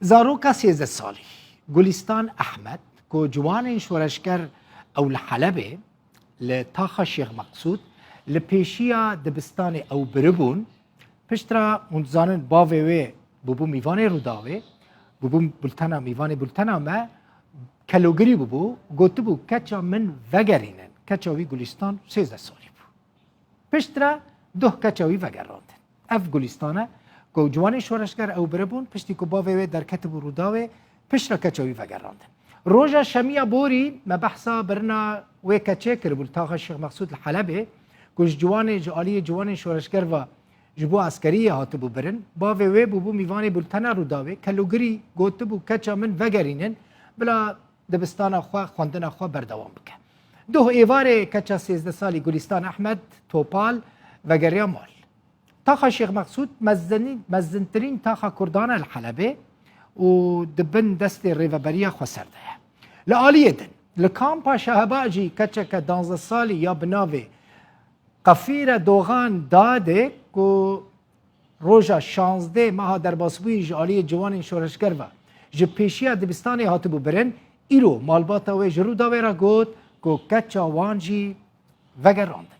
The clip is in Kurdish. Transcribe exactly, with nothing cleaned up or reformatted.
Zaroka sêzdeh salî Gulîstan Ehmed, ku ciwanên şoreşger ew li Helebê, li taxa Şêx Meqsûd, li pêşiya dibistanê ew biribûn. Piştre hûn dizanin bavê wê bûbû mîvanê Rûdawê, bûbû bultena, mîvanê bultena me, kelogirî bûbû, gotibû, "Keça min vegerînin." Keça wî Gulîstan sêzdeh salî bû. Piştre duh keça wî vegerandin. Ev Gulîstan e ku ciwanên şoreşger ew biribûn, piştî ku bavê wê derketibû Rûdawê, piştre keça wî vegerandin. Roja şemiya borî me behsa birina wê keçê kiribû li taxa Şêx Meqsûd li Helebê, ku ji ciwanê, ji aliyê ciwanên şoreşger ve ji bo eskeriyê hatibû birin. Bavê wê bûbû mîvanê bultena Rûdawê, kelogirî gotibû, "Keça min vegerînin, bila dibistana xwe, xwendina xwe berdewam bike." Duh êvarê keça sêzdeh salî Gulîstan Ehmed Topal vegeriya mal. Taxa Şêx Meqsûd mezinî-, mezintirîn taxa Kurdan e li Helebê û di bin destê Rêveberiya Xweser de ye. Li aliyê din, li kampa Şeheba jî keçeke danzdeh salî ya bi navê Qefîre Doxan Dadê, ku roja şazdeh meha derbasbûyî ji aliyê ciwanên şoreşger ve ji pêşiya dibistanê hatibû birin, îro malbata wê ji Rûdawê re got ku keça wan jî vegerandin.